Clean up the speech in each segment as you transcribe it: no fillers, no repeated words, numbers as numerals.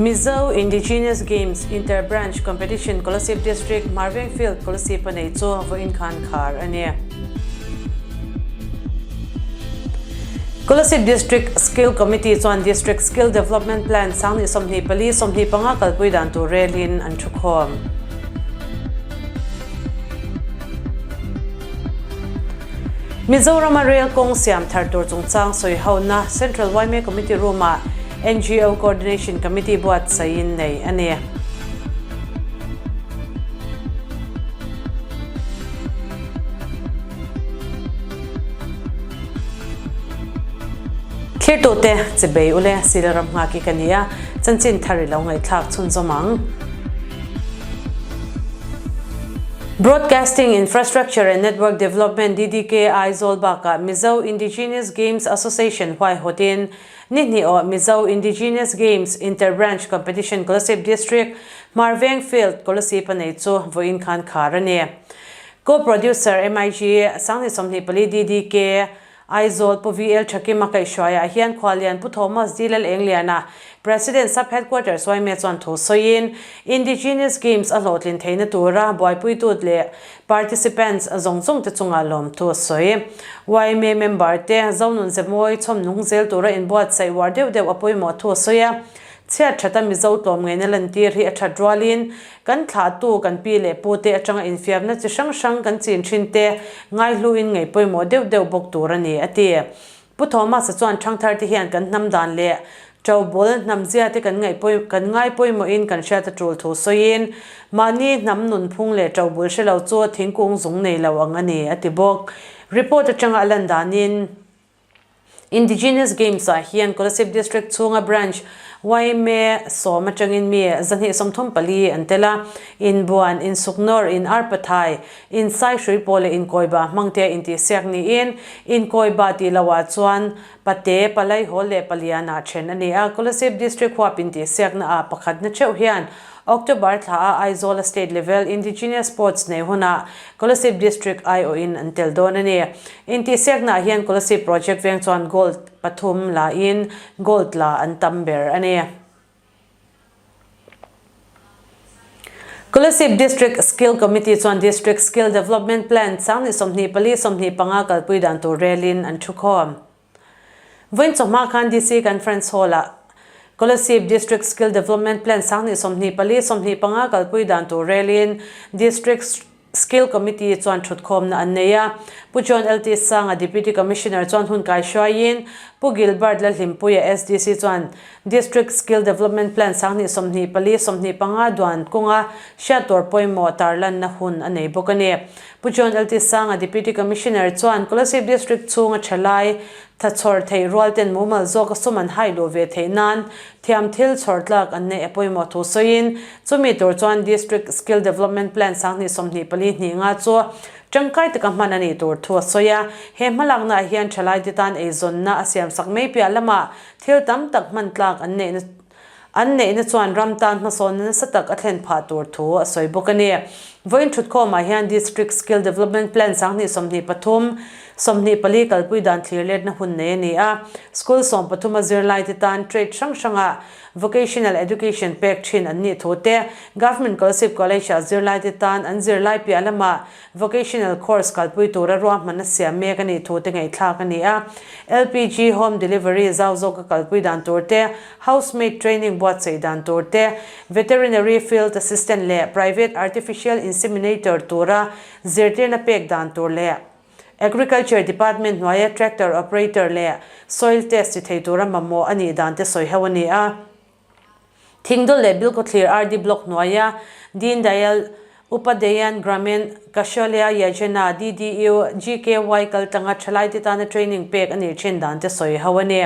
Mizo Indigenous Games Inter Branch Competition Kolasib District Hmarveng Field Kolasib a nei chu vawiin khan khar a ni. Kolasib District Skill Committee chuan District Skill Development Plan sanghnih 24 25 kalpui dan tur relin an thukhawm. Mizorama Rail kawng siam thar tur chungchang sawi hona Central yma Committee Room-ah NGO Coordination Committee buatsaihin nei a ni. Thirtute chibei ule Silaram nghaki ka ni a, chanchin thar i lo ngaihthlak chhunzawm ang. Broadcasting Infrastructure and Network Development, DDK, Aizawl bakah Mizo Indigenous Games Association huaihawtin ni hnih awh Mizo Indigenous Games Inter-Branch Competition Kolasib District, Hmarveng Field, Kolasib a nei chu vawiin khan khar a ni. Co-Producer MIG Sanghnih 24 DDK, Aizawl Pu VL Thakima kaihhruaiah hian Khualian Pu Thomas D Lalengliana, President Sub Headquarters yma chuan thu sawiin, Indigenous Games a hlawhtlin theihna tura buaipuitut leh participants zawng zawng te chungah lawmthu a sawi. Yma member te Zonun Zemawi chhawmnung zel tura inbuatsaih uar deuh deuh a pawimawh thu a sawi a. Chhiat thata Mizo tlawmngaihna lantir hi a that rualin kan thlahtu kan pi leh pute atanga infiamna chi hrang hrang kan chin thin te ngaihluin ngaih pawimawh deuh deuh bawk tur a ni, a ti. Pu Thomas-a chuan thangthar te hian kan hnam dan leh ṭobul hnamzia te kan ngaih pawi kan ngai pawimawhin kan hriat a tul thu sawiin mahni hnam nunphung leh ṭobul hre lo chu thingkung zung nei lo ang a ni, a ti bawk. Report atanga a lan danin. Indigenous Games ah hian Kolasib District chhunga Branch yma sawm atangin mi 234 an tel a, inbuan, insuknawr, in arpathai, insaihrui pawl leh inkawiba hmangte a intihsiak niin inkawiba tih loah chuan Pate, Palaihawl leh Palian ah then a ni a. Kolasib District huap intihsiakna ah pakhatna theuh hian October thla a Aizawl a State Level Indigenous Sports nei hunah Kolasib District aiawhin an tel dawn a ni. Intihsiaknaah hian Kolasib Project veng chuan Gold pathum la in Gold la an tam ber a ni. Kolasib District Skill Committee chuan District Skill Development Plan 20 24 25 kalpui dan tur relin an thukhawm. Vawiin chawhma khan DC Conference Hall-ah Kolasib District Skill Development Plan 20 24 25 kalpui dan tur relin District Skill Committee chuan thutkhawmna an nei a. Pu John LT Sanga Deputy Commissioner chuan hun kai hruaiin Pu Gilbert Lalhlimpuia SDC chuan District Skill Development Plan 20 24 25 duan kawnga hriattur pawimawh tarlanna hun a nei bawk a ni. Pu John LT Sanga Deputy Commissioner chuan Kolasib District chhunga thalai tha chhawr theih rual ten mumal zawk a sum an hai luh ve theih nan thiam thil chhawr tlak an neih a pawimawh thu sawiin chumi tur chuan District Skill Development Plan 2024 hnih nga chu tangkai taka hman a nih tur thu a sawi a. He hmalakna ah hian thalai te tan eizawnna a siamsak mai piah lamah thil tam tak hman tlak an neihna An neihna chuan ram tan hmasawnna nasa tak a thlen phah tur thu a sawi bawk a ni. Vawiin thutkhawmah hian District Skill Development Plan 2023, 24 kalpui dan thlir letna hun nei a ni a. School 13 a zirlaite tan trade hrang hrangah Vocational Education pek thin an nih thu te, Government Kolasib College-ah zirlaite tan an zirlai piah lamah Vocational course kalpui tura ruahmanna siam mek a nih thu te ngaihthlak a ni a. LPG home delivery zau zawka kalpui dan tur te, housemaid training buatsaih dan tur te, veterinary field assistant leh private artificial inseminator tura zirtirna pek dan tur leh Agriculture Department hnuaia tractor operator leh soil test ti thei tura mamawh a nih dan te sawi ho a ni a. Thingdul leh Bilkhawthlir RD Block hnuaia Deen Dayal Upadhyay Gramin Kaushalya Yojana, DDU, GKY kaltlanga thalaite tana training pek a nih thin dan te sawi ho a ni.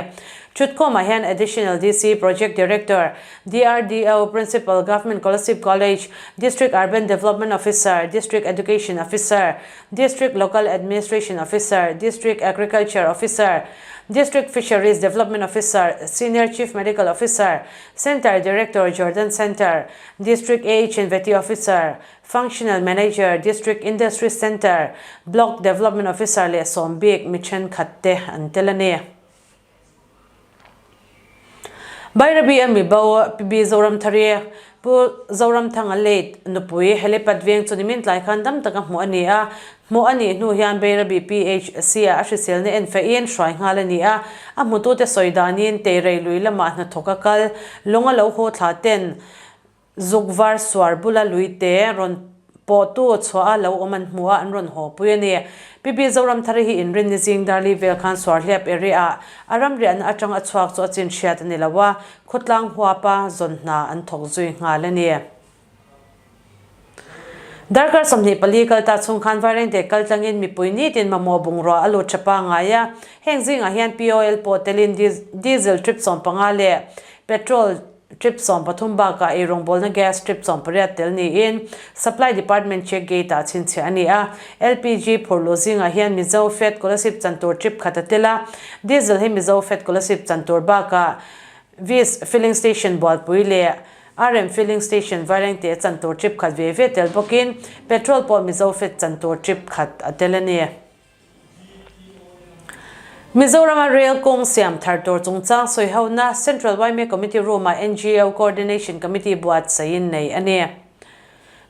Thutkhawmah hian Additional DC, Project Director, DRDO, Principal, Government Kolasib College, District Urban Development Officer, District Education Officer, District Local Administration Officer, District Agriculture Officer, District Fisheries Development Officer, Senior Chief Medical Officer, Centre Director, Jordan Centre, District AH and Vety Officer, Functional Manager, District Industry Centre, Block Development Officer leh sawm bik mi thenkhat te an tel a ni. Bairabi a mibo Pi Zoramthari, Pu Zoramthanga late nupui Helipad veng chu nimin tlai khan dam taka hmuh a ni a. Hmuh a nih hnu hian Bairabi PHC ah a hriselna en feihin hruai nghal a ni a. A hmutute sawi danin Teirei lui lamah hnathawk a kal, lawng a lo haw thla ten Zuk var suar bula luite rawn pawhtu chhuah a lo awm an hmu a, an rawn haw pui a ni. PB Zoramthari hi inrinni zing Darli vel khan Suarhliap area ah a ram riahna atang a chhuak chu a chin hriat a ni lo a, khawtlang huapa zawn hna an thawk zui nghal a ni. Darkar 24 kal ta chhung khan Vairengte kal tlangin mipui nitin mamawh bungrua a lut tha pangngai a, heng zingah hian POL pawh telin diesel trip 15 leh petrol Trip 13 bakah ei rawngbawlna gas trip 18 tel niin Supply Department check gate-ah chhinchhiah a ni a. LPG phurh luh zingah hian Mizo Fed Kolasib chan tur trip khat a tel a. Diesel hi Mizo Fed Kolasib chan tur bakah Vis Filling Station Bualpui leh RM Filling Station Vairengte chan tur trip khat ve ve tel bawkin Petrol pawh Mizo Fed chan tur trip khat a tel a ni. Mizorama Rail kawng siam thar tur chungchang sawihona Central yma Committee Room-ah ngo Coordination Committee buatsaihin nei a ni.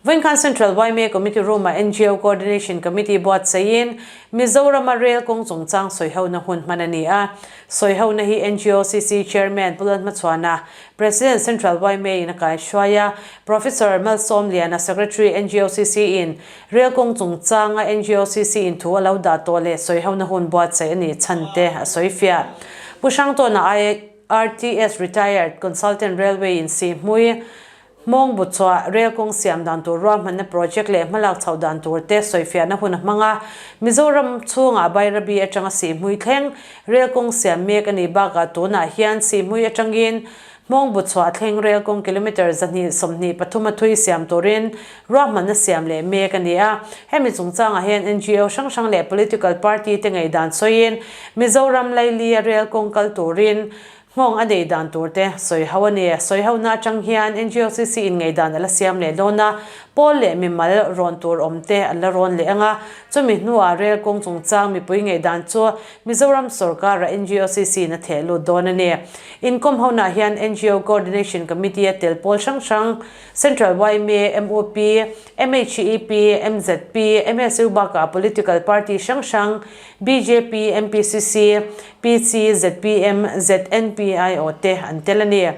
Vawinkhan Central yma Committee Room-ah ngo Coordination Committee buatsaihin Mizorama Rail kawng chungchang sawihona hun hman a ni a. Sawihona hi NGOCC Chairman Pu Lalhmachhuana, President Central yma in a kaihruai a, Professor Malsawmliana, Secretary NGOCC in Rel kawng chungchanga NGOCC in thu a lo dah tawh leh sawihona hun buatsaih a nih chhan te a sawi fiah. Pu Hrangtawna IRTS Retired Consultant Railway in Sihhmui, Hmawng bu chhuah, rel kawng siam dan tur ruahmanna project leh hmalak chhoh dan tur te sawifiahna hun a hmang a. Mizoram chhungah Bairabi atanga Sihhmui thleng rel kawng siam mek a nih bakah tunah hian Sihhmui atangin Hmawng bu chhuah thleng rel kawng kilometre 223 a thui siam turin ruahmanna siam leh mek a ni a. Hemi chungchangah hian ngo hrang hrang leh political party te ngaihdan sawiin Mizoram laili a rel kawng kal turin nghawng a nei dan tur te sawi ho a ni. Sawi hona atang hian NGOCC in ngaihdan a la siam leh dawn a, pawl leh mimal rawn tur awm te an la rawn leh ang a. Chumi hnuah rel kawng chungchang mipui ngaihdan chu Mizoram sorkara NGOCC in a theh lut dawn a ni. Inkawm honah hian ngo Coordination Committee a tel pawl hrang hrang, Central yma, mup, MHEP, mzp, MSU bakah political party hrang hrang, bjp, MPCC, PC, zpm, ZNPIO te an tel a ni.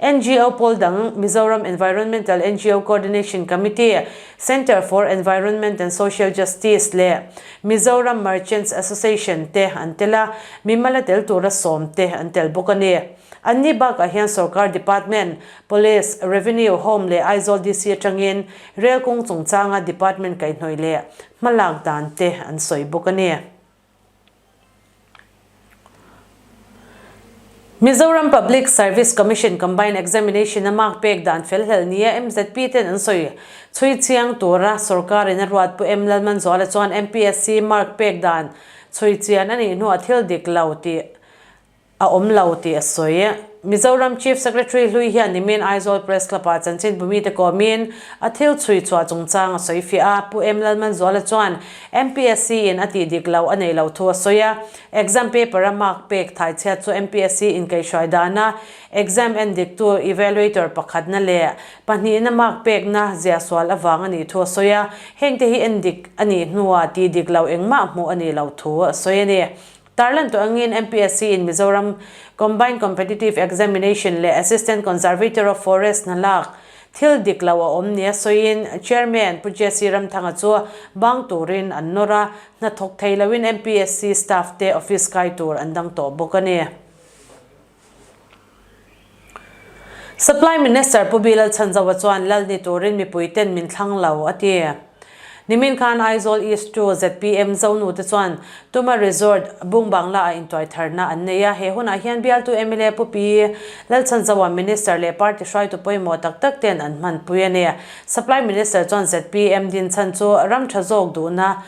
Ngo pawl dang, Mizoram Environmental ngo Coordination Committee, Centre for Environment and Social Justice leh Mizoram Merchants Association te an tel a, mimala tel tura sawm te an tel bawk a ni. Anni bakah hian sorkar department, Police, Revenue, Home leh Aizawl DC atangin rel kawng chungchanga department kaihhnawih leh hmalak dan te an sawi bawk a ni. Mizoram Public Service Commission Combined Examination a mark pek dan fel hlel nia MZP ten an sawi chhui chiang tura sorkarin a ruat Pu M Lalmanzuala chuan MPSC mark pek dan chhui chian a nih hnuah thil dik lo tih a awm lo tih a sawi. Mizoram Chief Secretary hlui hian nimin Aizawl Press Club-ah chanchinbu mite kawmin a thil chhui chhuah chungchang a sawi fiah a. Pu M Lalmanzuala chuan MPSC in a tih dik lo a nei lo thu a sawi a. Exam paper a mark pek thai chhiat chu MPSC in kaihhruai dana exam en diktu evaluator pakhatna leh pahnihna mark pekna zia sual avang a nih thu a sawi a. Hengte hi en dik a nih hnuah tih dik lo engmah hmuh a nih loh thu a sawi a ni. Tarlan tawh angin MPSC in Mizoram Combined Competitive Examination leh Assistant Conservator of Forest hna lak thil dik lo a awm nia sawiin Chairman Pu JC Ramthanga chu bang turin an nawr a, hna thawk thei loin MPSC staff te office kai tur an dang tawh bawk a ni. Supply Minister Pu Bilal Chhanzova chuan lal ni turin mipui ten min thlang lo a ti. Nimin khan Aizawl East 2 zpm Zonu te chuan Tuma Resort Bungbangla ah intuai tharna an nei a. He hunah hian bialtu mla Pu Pi Lalchhanzova Minister leh party hruaitu pawimawh tak tak ten an hmanpui a ni. Supply Minister chuan zpm din chhan chu ram tha zawk duhna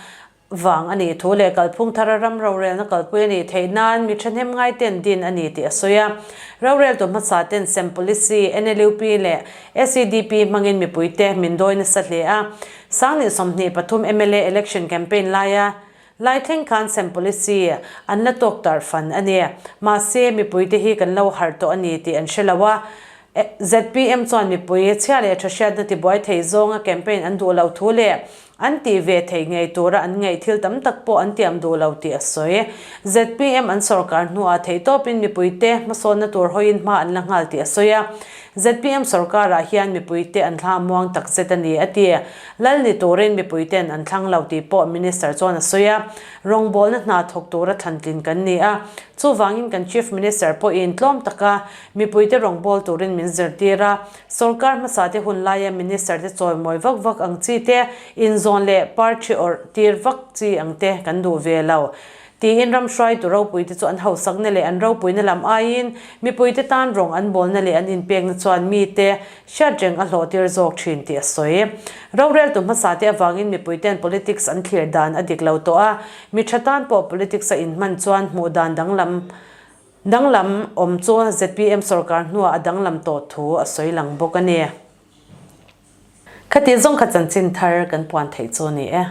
vang a nih thu leh kalphung thara ram rorelna kalpui a nih theih nan mi thahnem ngai ten din a ni tih a sawi a. Roreltu hmasa ten sem policy, NLUP leh SEDP hmangin mipuite min dawi nasa hle a. 2023 mla election campaign laia. Lai thleng khan sem policy an la tawk tarh fan a ni. Mahse, mipuite hi kan lo harh tawh a ni tih an hre lo a. Zpm chuan mipui chhia leh tha hriatna tibuai thei zawnga campaign an duh loh thu leh an tih ve theih ngei tura an ngaih thil tam tak pawh an tiam duh lo tih a sawi. Zpm an sorkar hnuah theihtawpin mipuite hmasawnna tur hawiin hma an la nghal tih a sawi a. Zpm sorkarah hian mipuite an thla muang takzet a ni, a ti. Lal ni turin mipuiten an thlang lo tih pawh Minister chuan a sawi a. Rawngbawlna hna thawk tura thlantlin kan ni a, chuvangin kan Chief Minister pawhin tlawm taka mipuite rawngbâwl turin min zirtir a. Sorkar hmasate hun laia Minister te chawimawi vak vak ang chi te, inzawn leh party awrh tir vak chi ang te kan duh ve lo. Tiin ram hruaitu ropuite chu an hausakna leh an ropuina lam aiin mipuite tan rawng an bawlna leh an inpekna chuan mite hriat reng a hlawhtir zawk thin tih a sawi. Roreltu hmasate avangin mipuiten politics an thlir dan a dik lo tawh a, mi tha tan pawh politics a inhman chuan hmuh dan danglam danglam awm chu zpm sorkar hnuah a danglam tawh thu a sawi lang bawk a ni. Khati zawng kha chanchin thar kan puan theih chu a ni e.